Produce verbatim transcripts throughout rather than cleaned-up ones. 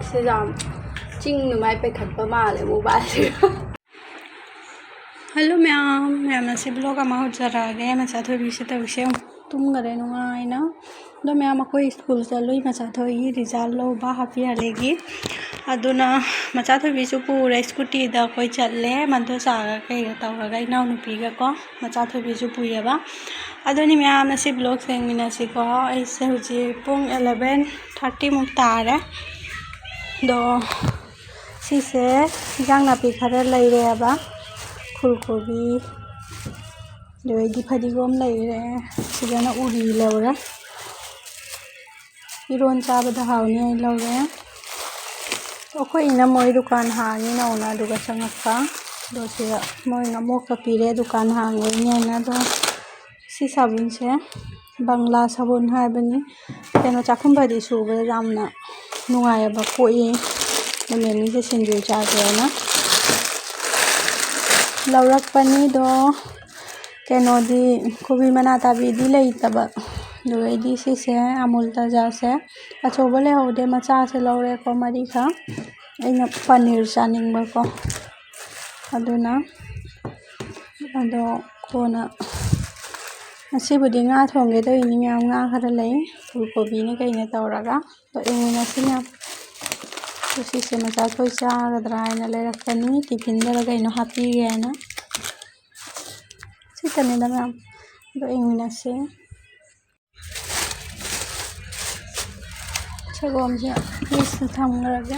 ꯁꯤꯁꯦ ꯌꯥꯝ ꯆꯤꯡ ꯅꯨꯡꯃꯥꯏ ꯄꯥꯏꯈꯠꯄ ꯃꯥꯜꯂꯦ ꯃꯣꯕꯥꯏꯜꯁꯦ꯫ ꯍꯜꯂꯣ ꯃꯌꯥꯝ, ꯃꯌꯥꯝꯅ ꯁꯤ ꯕ꯭ꯂꯣꯒ ꯑꯃ ꯍꯧꯖꯔꯛꯑꯒꯦ꯫ ꯃꯆꯥ ꯊꯣꯏꯕꯤꯁꯦ ꯇꯧꯔꯤꯁꯦ ꯌꯦꯡꯉꯨ, ꯇꯨꯝꯈꯔꯦ ꯅꯨꯡꯉꯥꯏꯅ꯫ ꯑꯗꯣ ꯃꯌꯥꯝ, ꯑꯩꯈꯣꯏ ꯁ꯭ꯀꯨꯜ ꯆꯠꯂꯨꯏ ꯃꯆꯥ ꯊꯣꯏꯒꯤ ꯔꯤꯖꯜ ꯂꯧꯕ ꯍꯥꯞ ꯌꯥꯔꯂꯤꯒꯤ꯫ ꯑꯗꯨꯅ ꯃꯆꯥ ꯊꯣꯏꯕꯤꯁꯨ ꯄꯨꯔꯦ, ꯁ꯭ꯀꯨꯇꯤꯗ ꯑꯩꯈꯣꯏ ꯆꯠꯂꯦ꯫ ꯃꯟꯇꯣꯁꯥꯒ ꯀꯩꯒ ꯇꯧꯔꯒ, ꯏꯅꯥꯎꯅꯨꯄꯤꯒꯀꯣ, ꯃꯆꯥ ꯊꯣꯏꯕꯤꯁꯨ ꯄꯨꯏꯌꯦꯕ꯫ ꯑꯗꯨꯅꯤ ꯃꯌꯥꯝꯅ ꯁꯤ ꯕ꯭ꯂꯣꯒ ꯌꯦꯡꯃꯤꯟꯅꯁꯤꯀꯣ꯫ ꯑꯩꯁꯦ ꯍꯧꯖꯤꯛ ꯄꯨꯡ eleven thirty ꯃꯨꯛ ꯇꯥꯔꯦ꯫ ꯑꯗꯣ ꯁꯤꯁꯦ ꯏꯟꯖꯥꯡ ꯅꯥꯄꯤ ꯈꯔ ꯂꯩꯔꯦꯕ꯫ ꯐꯨꯜ ꯀꯣꯕꯤ, ꯑꯗꯨꯗꯩꯗꯤ ꯐꯗꯤꯒꯣꯝ ꯂꯩꯔꯦ꯫ ꯁꯤꯗꯅ ꯎꯔꯤ ꯂꯧꯔꯦ꯫ ꯏꯔꯣꯟ ꯆꯥꯕꯗ ꯍꯥꯎꯅꯤ ꯍꯥꯏꯅ ꯂꯧꯔꯦ꯫ ꯑꯩꯈꯣꯏ ꯏꯅꯝꯃ ꯍꯣꯏ ꯗꯨꯀꯥꯟ ꯍꯥꯡꯉꯤ ꯅꯧꯅ, ꯑꯗꯨꯒ ꯆꯪꯉꯛꯄ꯫ ꯑꯗꯣ ꯁꯤꯗ ꯃꯣꯏ ꯉꯃꯣꯛꯀ ꯄꯤꯔꯦ ꯗꯨꯀꯥꯟ ꯍꯥꯡꯕꯅꯤꯅ꯫ ꯑꯗꯣ ꯁꯤ ꯁꯥꯕꯨꯟꯁꯦ ꯕꯪꯂꯥ ꯁꯥꯕꯨꯟ ꯍꯥꯏꯕꯅꯤ꯫ ꯀꯩꯅꯣ, ꯆꯥꯛꯈꯨꯝ ꯐꯗꯤ ꯁꯨꯕꯗ ꯌꯥꯝꯅ ꯅꯨꯡꯉꯥꯏꯑꯕ, ꯀꯣꯛꯏ꯫ ꯑꯗꯨ ꯃꯦꯃꯤꯁꯦ ꯁꯤꯡꯖꯨ ꯆꯥꯒꯦꯅ ꯂꯧꯔꯛꯄꯅꯤ꯫ ꯑꯗꯣ ꯀꯩꯅꯣꯗꯤ, ꯀꯣꯕꯤ ꯃꯅꯥ ꯇꯥꯕꯤꯗꯤ ꯂꯩꯇꯕ꯫ ꯑꯗꯨꯗꯩꯗꯤ ꯁꯤꯁꯦ ꯑꯃꯨꯜ ꯇꯥꯖꯥꯁꯦ ꯑꯆꯧꯕ ꯂꯩꯍꯧꯗꯦ, ꯃꯆꯥꯁꯦ ꯂꯧꯔꯦꯀꯣ, ꯃꯔꯤꯈꯛ꯫ ꯑꯩꯅ ꯄꯅꯤꯔ ꯆꯥꯅꯤꯡꯕꯀꯣ, ꯑꯗꯨꯅ꯫ ꯑꯗꯣ ꯀꯣꯟꯅ, ꯉꯁꯤꯕꯨꯗꯤ ꯉꯥ ꯊꯣꯡꯒꯦ ꯇꯧꯔꯤꯅꯤ ꯃꯌꯥꯝ, ꯉꯥ ꯈꯔ ꯂꯩ, ꯐꯨꯜ ꯀꯣꯕꯤꯅꯦ ꯀꯩꯅꯦ ꯇꯧꯔꯒ꯫ ꯑꯗꯣ ꯌꯦꯡꯃꯤꯟꯅꯁꯤ ꯃꯌꯥꯝ꯫ ꯑꯗꯣ ꯁꯤꯁꯦ ꯃꯆꯥ ꯑꯩꯈꯣꯏ ꯆꯥꯒꯗ꯭ꯔꯥ ꯍꯥꯏꯅ ꯂꯩꯔꯛꯄꯅꯤ, ꯇꯤꯐꯤꯟꯗꯔ ꯀꯩꯅꯣ ꯍꯥꯞꯄꯤꯒꯦ ꯍꯥꯏꯅ꯫ ꯁꯤꯇꯅꯤꯗ ꯃꯌꯥꯝ꯫ ꯑꯗꯣ ꯌꯦꯡꯃꯤꯟꯅꯁꯤ꯫ ꯁꯒꯣꯝꯁꯦ ꯐ꯭ꯔꯤꯖꯇ ꯊꯝꯈ꯭ꯔꯒꯦ꯫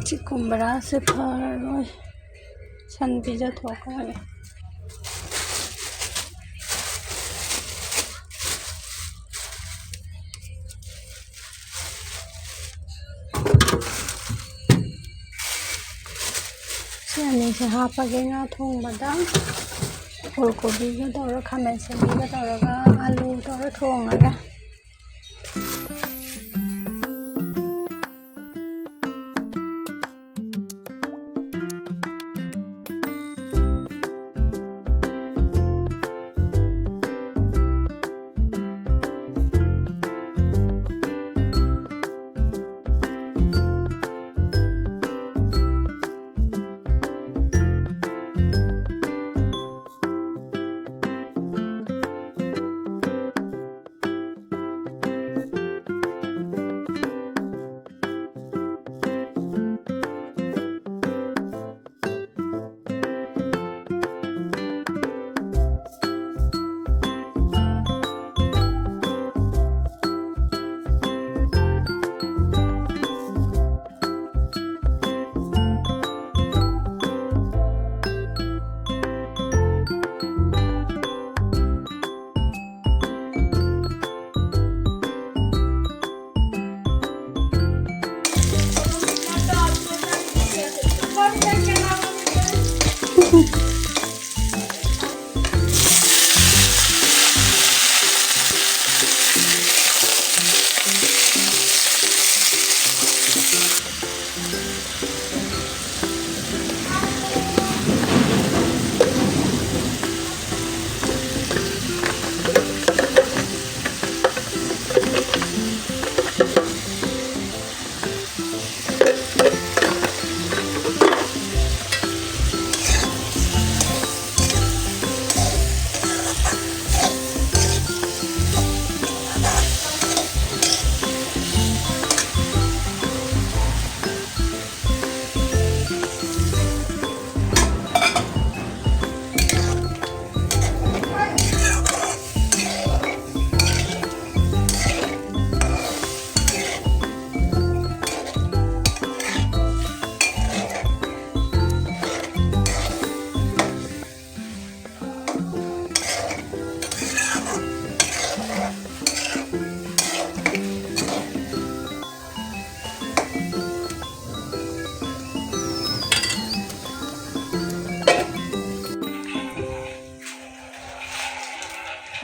ꯆꯤꯛꯀꯨꯝꯕ꯭ꯔꯥꯁꯦ ꯐꯔꯔꯣꯏ꯫ ꯁꯟ ꯄꯤꯖꯊꯣꯛꯈ꯭ꯔꯒꯦ꯫ ꯁꯤ ꯑꯅꯤ ꯁꯦ ꯍꯥꯞꯄꯒꯦ ꯉꯥ ꯊꯣꯡꯕꯗ꯫ ꯐꯨꯜ ꯀꯣꯕꯤꯒ ꯇꯧꯔꯒ, ꯈꯥꯃꯦꯟ ꯑꯁꯤꯟꯕꯤꯒ ꯇꯧꯔꯒ, ꯑꯂꯨ ꯇꯧꯔꯒ ꯊꯣꯡꯉꯒꯦ꯫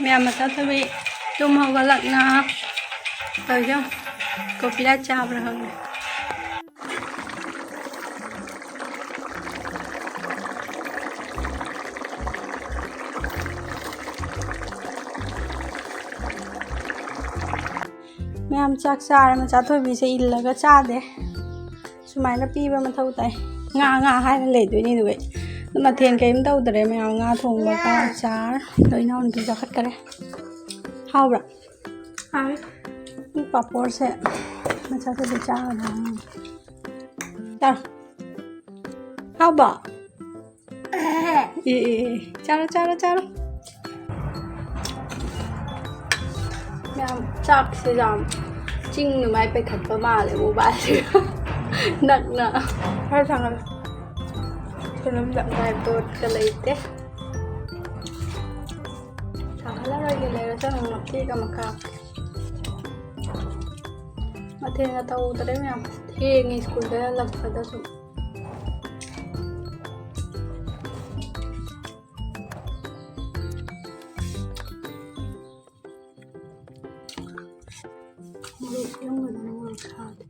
ꯃꯌꯥꯝ ꯃꯆꯥ ꯊꯣꯏꯕꯤ ꯇꯨꯝ ꯍꯧꯒꯠꯂꯛꯅ ꯇꯧꯔꯤꯁꯦ ꯌꯦꯡꯉꯨ꯫ ꯀꯣꯐꯤꯗ ꯆꯥꯕ꯭ꯔꯥ ꯈꯪꯗꯦ꯫ ꯃꯌꯥꯝ ꯆꯥꯛ ꯆꯥꯔꯦ꯫ ꯃꯆꯥ ꯊꯣꯏꯕꯤꯁꯦ ꯏꯜꯂꯒ ꯆꯥꯗꯦ꯫ ꯁꯨꯃꯥꯏꯅ ꯄꯤꯕ ꯃꯊꯧ ꯇꯥꯏ꯫ ꯉꯥ, ꯉꯥ ꯍꯥꯏꯅ ꯂꯩꯗꯣꯏꯅꯤ ꯑꯗꯨꯒ꯫ ꯃꯊꯦꯜ ꯀꯔꯤꯝ ꯇꯧꯗ꯭ꯔꯦ ꯃꯌꯥꯝ꯫ ꯉꯥ ꯊꯣꯡꯕꯒ ꯆꯥꯔ ꯑꯗꯣ ꯏꯅꯥꯎꯅꯨꯄꯤ ꯆꯥꯈꯠꯈꯔꯦ꯫ ꯍꯥꯎꯕ꯭ꯔꯥ? ꯍꯥꯎꯋꯦ꯫ ꯄꯥꯄꯣꯔꯁꯦ ꯃꯆꯥ ꯊꯣꯏꯕꯤ ꯆꯥꯒꯗ꯭ꯔꯥ? ꯆꯥꯔꯣ꯫ ꯍꯥꯎꯕ? ꯑꯦ, ꯑꯦ, ꯑꯦ꯫ ꯆꯥꯔꯣ, ꯆꯥꯔꯣ, ꯆꯥꯔꯣ꯫ ꯌꯥꯝ ꯆꯥꯛꯁꯦ ꯌꯥꯝ ꯆꯤꯡ ꯅꯨꯃꯥꯏ ꯄꯩꯈꯠꯄ ꯃꯥꯜꯂꯦ ꯃꯣꯕꯥꯏꯜꯁꯦ꯫ ꯅꯛꯅ꯫ ꯈꯔ ꯊꯥꯡꯒꯠꯂꯣ꯫ ꯐꯤꯂꯝꯗ꯫ ꯃꯣꯕꯥꯏꯜ ꯇꯣꯠꯀ ꯂꯩꯇꯦ꯫ ꯊꯥꯡꯒꯠꯂꯔꯣꯏꯒꯦ, ꯂꯩꯔꯁꯨ ꯑꯃꯨꯛ ꯃꯇꯦꯛ ꯑꯃ ꯀꯥꯞꯀꯦ꯫ ꯃꯊꯦꯜꯒ ꯇꯧꯗ꯭ꯔꯦ ꯃꯌꯥꯝ꯫ ꯊꯦꯡꯉꯦ ꯁ꯭ꯀꯨꯜꯗ ꯍꯜꯂꯛꯄꯗꯁꯨ꯫ ꯃꯣꯔꯣꯛ ꯌꯥꯝꯒꯗꯅ ꯃꯣꯔꯣꯛ ꯁꯥꯗꯦ꯫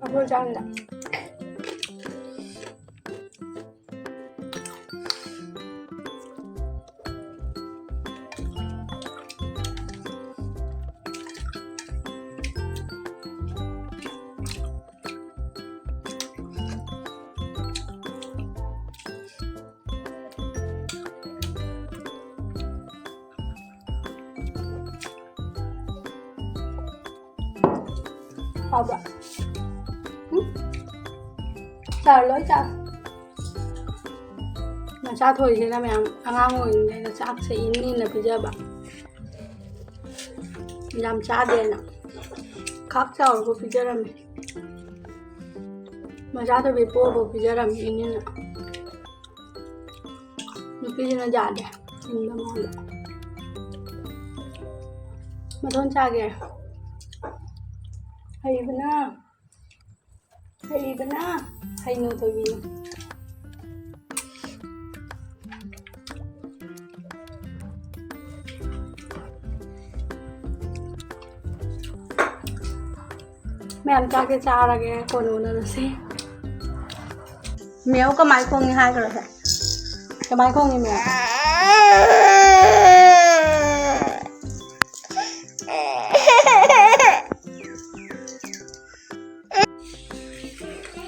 ꯑꯩꯈꯣꯏ ꯆꯥꯡꯗ꯫ ꯍꯥꯎꯕ꯭ꯔꯥ? ꯎꯝ? ꯆꯥꯔꯣ, ꯂꯣꯏ ꯆꯥꯔꯣ꯫ ꯃꯆꯥ ꯊꯣꯏꯁꯤꯅ ꯃꯌꯥꯝ ꯑꯉꯥꯡ ꯑꯣꯏꯔꯤꯉꯩꯗ ꯆꯥꯛꯁꯦ ꯏꯟ ꯏꯟꯅ ꯄꯤꯖꯕ꯫ ꯌꯥꯝ ꯆꯥꯗꯦꯅ ꯈꯥꯛ ꯆꯥꯎꯔꯒ ꯄꯤꯖꯔꯝꯃꯦ꯫ ꯃꯆꯥ ꯊꯣꯏꯕꯤ ꯄꯣꯛꯑꯐꯥꯎ ꯄꯤꯖꯔꯝꯃꯦ ꯏꯟ ꯏꯟꯅ꯫ ꯅꯨꯄꯤꯁꯤꯅ ꯌꯥꯗꯦ꯫ ꯏꯟꯕ ꯃꯥꯜꯂꯦ꯫ ꯃꯊꯣꯟ ꯆꯥꯒꯦ꯫ ꯍꯩꯕꯅ, ꯍꯩꯕꯅ, ꯍꯩꯅꯧ ꯊꯣꯏꯕꯤꯅ꯫ ꯃꯌꯥꯝ ꯆꯥꯛꯁꯦ ꯆꯥꯔꯒꯦ, ꯀꯣꯟꯅ ꯎꯅꯔꯁꯤ꯫ ꯃꯦꯌꯥꯎ ꯀꯃꯥꯏ ꯈꯣꯡꯉꯤ ꯍꯥꯏꯈ꯭ꯔꯣꯁꯦ꯫ ꯀꯃꯥꯏ ꯈꯣꯡꯉꯤ ꯃꯦꯌꯥꯎ?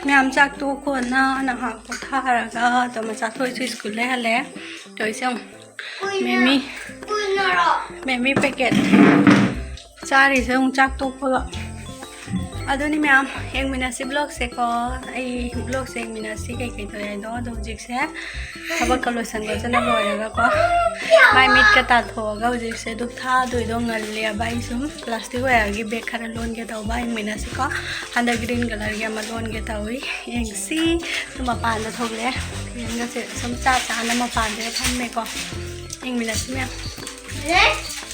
ꯃꯌꯥꯝ ꯆꯥꯛ ꯇꯣꯛꯈꯣꯅ ꯅꯍꯥꯛ ꯄꯣꯊꯥꯔꯒ ꯑꯗꯨꯝ ꯆꯥꯊꯣꯛꯏꯁꯨ ꯁ꯭ꯀꯨꯜ ꯂꯩꯍꯜꯂꯦ꯫ ꯇꯧꯔꯤꯁꯦ ꯌꯦꯡꯉꯣ꯫ ꯃꯦꯃꯤ꯫ ꯃꯦꯃꯤ ꯄꯦꯀꯦꯠ ꯆꯥꯔꯤꯁꯦ ꯑꯃꯨꯛ ꯆꯥꯛ ꯇꯣꯛꯄꯒ꯫ ꯑꯗꯨꯅꯤ ꯃꯌꯥꯝ, ꯌꯦꯡꯃꯤꯟꯅꯁꯤ ꯕ꯭ꯂꯣꯛꯁꯦꯀꯣ꯫ ꯑꯩ ꯕ꯭ꯂꯣꯛꯁꯦ ꯌꯦꯡꯃꯤꯟꯅꯁꯤ ꯀꯩꯀꯩ ꯇꯧꯋꯦ ꯍꯥꯏꯗꯣ꯫ ꯑꯗꯣ ꯍꯧꯖꯤꯛꯁꯦ ꯊꯕꯛꯀ ꯂꯣꯏꯁꯟ ꯈꯣꯠꯆꯟꯅ ꯂꯣꯏꯔꯒꯀꯣ, ꯃꯥꯏ ꯃꯤꯠꯀ ꯇꯥꯊꯣꯛꯑꯒ ꯍꯧꯖꯤꯛꯁꯦ ꯙꯨꯞ ꯊꯥꯗꯣꯏꯗꯣ ꯉꯜꯂꯦꯕ꯫ ꯑꯩ ꯁꯨꯝ plastic wire ꯒꯤ bag ꯈꯔ ꯂꯣꯟꯒꯦ ꯇꯧꯕ, ꯌꯦꯡꯃꯤꯟꯅꯁꯤꯀꯣ꯫ ꯍꯟꯗꯛ green colour ꯒꯤ ꯑꯃ ꯂꯣꯟꯒꯦ ꯇꯧꯏ꯫ ꯌꯦꯡꯁꯤ꯫ ꯑꯗꯨ ꯃꯄꯥꯟꯗ ꯊꯣꯛꯂꯛꯑꯦ꯫ ꯌꯦꯡꯒꯁꯦ ꯁꯨꯝ ꯆꯥ ꯆꯥꯅ ꯃꯄꯥꯟꯁꯤꯗ ꯐꯝꯃꯦꯀꯣ꯫ ꯌꯦꯡꯃꯤꯟꯅꯁꯤ ꯃꯌꯥꯝ꯫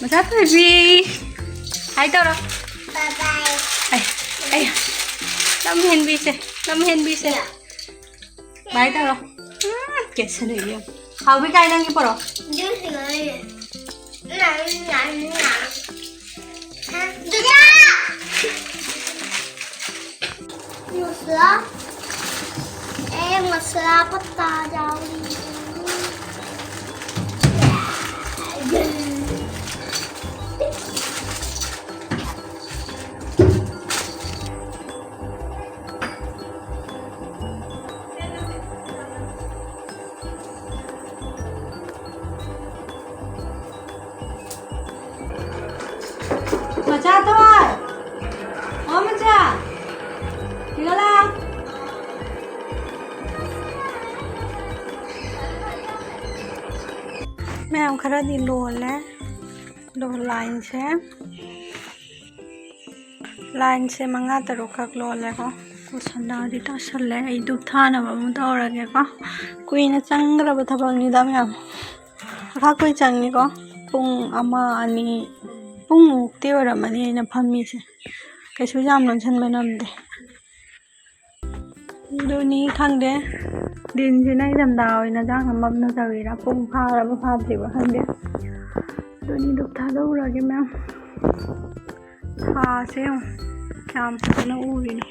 ꯃꯆꯥ ꯊꯣꯏꯕꯤ꯫ Hi ꯇꯧꯔꯣ꯫ Bye bye꯫ ꯑꯩ, ꯑꯩ, ꯂꯝ ꯍꯦꯟꯕꯤꯁꯦ, ꯂꯝ ꯍꯦꯟꯕꯤꯁꯦ꯫ Bye ꯇꯧꯔꯣ꯫ ꯎꯝ, ꯀꯦꯁꯟꯅꯩ ꯏꯕꯦꯝꯃ꯫ ꯍꯥꯎꯕꯤ ꯀꯥꯏ ꯅꯪꯒꯤ ꯄꯣꯔꯛꯑꯣ꯫ ꯃꯁꯂꯥ꯫ ꯑꯦ, ꯃꯁꯂꯥ ꯄꯠꯇꯥ ꯌꯥꯎꯔꯤ꯫ ꯃꯆꯥ ꯊꯣꯏ! ꯑꯣ ꯃꯆꯥ! ꯁꯤꯗ ꯂꯥꯎ! ꯃꯌꯥꯝ ꯈꯔꯗꯤ ꯂꯣꯜꯂꯦ꯫ ꯑꯗꯣ line ꯁꯦ, line ꯁꯦ ꯃꯉꯥ ꯇꯔꯨꯛꯈꯛ ꯂꯣꯜꯂꯦꯀꯣ꯫ ꯀꯨꯁꯜꯂꯛꯑꯗꯤ ꯇꯥꯁꯜꯂꯦ꯫ ꯑꯩ ꯙꯨꯞ ꯊꯥꯅꯕ ꯑꯃꯨꯛ ꯇꯧꯔꯒꯦꯀꯣ꯫ ꯀꯨꯏꯅ ꯆꯪꯈ꯭ꯔꯕ ꯊꯕꯛꯅꯤꯗ ꯃꯌꯥꯝ꯫ ꯈꯔ ꯀꯨꯏ ꯆꯪꯉꯤꯀꯣ꯫ ꯄꯨꯡ ꯑꯃ, ꯑꯅꯤ, ꯄꯨꯡꯃꯨꯛꯇꯤ ꯑꯣꯏꯔꯝꯃꯅꯤ ꯑꯩꯅ ꯐꯝꯃꯤꯁꯦ꯫ ꯀꯩꯁꯨ ꯌꯥꯝ ꯂꯣꯟꯁꯤꯟꯕ ꯅꯝꯗꯦ꯫ ꯑꯗꯨꯅꯤ ꯈꯪꯗꯦ, ꯗꯤꯟꯁꯤꯅ ꯏꯪꯊꯝꯊꯥ ꯑꯣꯏꯅ ꯆꯥꯛ ꯅꯝꯕꯝꯅ ꯇꯧꯔꯤꯔꯥ, ꯄꯨꯡ ꯐꯥꯔꯕ ꯐꯥꯗ꯭ꯔꯤꯕ ꯈꯪꯗꯦ꯫ ꯑꯗꯨꯅꯤ ꯙꯨꯞ ꯊꯥꯗꯣꯛꯎꯔꯒꯦ ꯃꯌꯥꯝ꯫ ꯊꯥꯁꯦ ꯌꯦꯡꯉꯨ, ꯀꯌꯥꯝ ꯐꯖꯅ ꯎꯔꯤꯅꯣ꯫